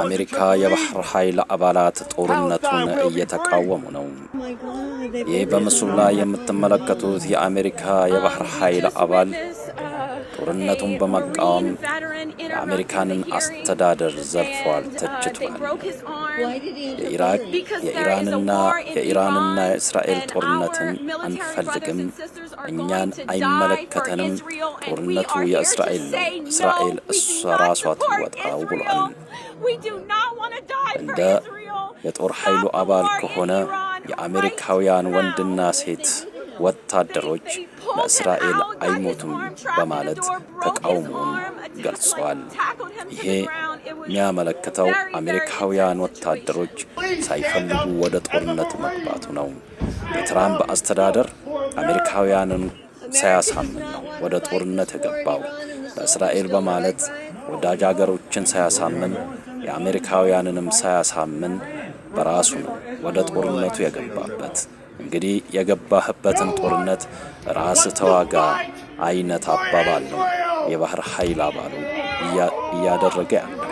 የአሜሪካ የባህር ኃይል አባላት ጦርነቱን እየተቃወሙ ነው። ይህ በምስሉ ላይ የምትመለከቱት የአሜሪካ የባህር ኃይል አባል ጦርነቱን በመቃወም የአሜሪካንን አስተዳደር ዘልፏል፣ ተችቷል። የኢራቅ የኢራንና የእስራኤል ጦርነትን አንፈልግም፣ እኛን አይመለከተንም፣ ጦርነቱ የእስራኤል ነው፣ እስራኤል እሷ ራሷ ትወጣው ብሏል። እንደ የጦር ኃይሉ አባል ከሆነ የአሜሪካውያን ወንድና ሴት ወታደሮች ለእስራኤል አይሞቱም በማለት ተቃውሞውን ገልጿል። ይሄ የሚያመለክተው አሜሪካውያን ወታደሮች ሳይፈልጉ ወደ ጦርነት መግባቱ ነው። የትራምፕ አስተዳደር አሜሪካውያንን ሳያሳምን ነው ወደ ጦርነት የገባው። ለእስራኤል በማለት ወዳጅ አገሮችን ሳያሳምን፣ የአሜሪካውያንንም ሳያሳምን በራሱ ነው ወደ ጦርነቱ የገባበት። እንግዲህ የገባህበትን ጦርነት ራስ ተዋጋ አይነት አባባል ነው የባህር ኃይል አባሉ እያደረገ ያለው።